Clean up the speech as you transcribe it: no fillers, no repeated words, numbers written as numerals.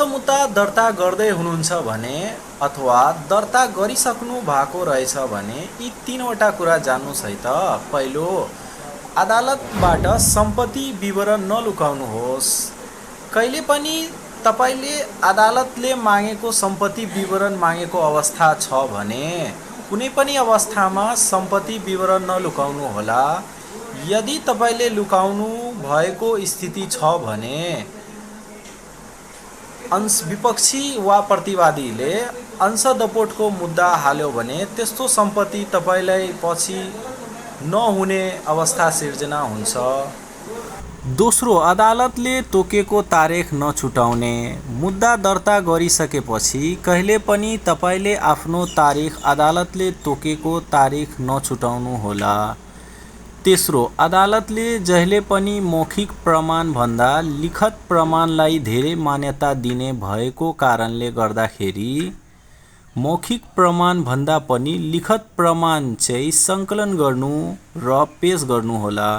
मुद्दा दर्ता गर्दै हुनुहुन्छ भने अथवा दर्ता गरिसक्नु भएको रहेछ भने यी तीनवटा कुरा जान्नुहोस् है त। पहिलो, अदालतबाट सम्पत्ति विवरण नलुकाउनुहोस्। कहिले पनि तपाईले अदालतले मागेको सम्पत्ति विवरण मागेको अवस्था छ भने कुनै पनि अवस्थामा सम्पत्ति विवरण नलुकाउनु होला। यदि तपाईले लुकाउनु भएको स्थिति छ भने विपक्षी वा प्रतिवादीले अंश दपोटको मुद्दा हाल्यो भने त्यस्तो सम्पत्ति तपाईलाई पछि नहुने अवस्था सिर्जना हुन्छ। दोस्रो, अदालतले तोकेको तारिख नछुटाउने। मुद्दा दर्ता गरिसकेपछि कहिले पनि तपाईले आफ्नो तारिख अदालतले तोकेको तारिख नछुटाउनु होला। तेस्रो, अदालतले जहिले पनि मौखिक प्रमाण भन्दा लिखत प्रमाणलाई धेरै मान्यता दिने भएको कारणले गर्दाखेरि मौखिक प्रमाण भन्दा पनि लिखत प्रमाण चाहिँ सङ्कलन गर्नु र पेश गर्नु होला।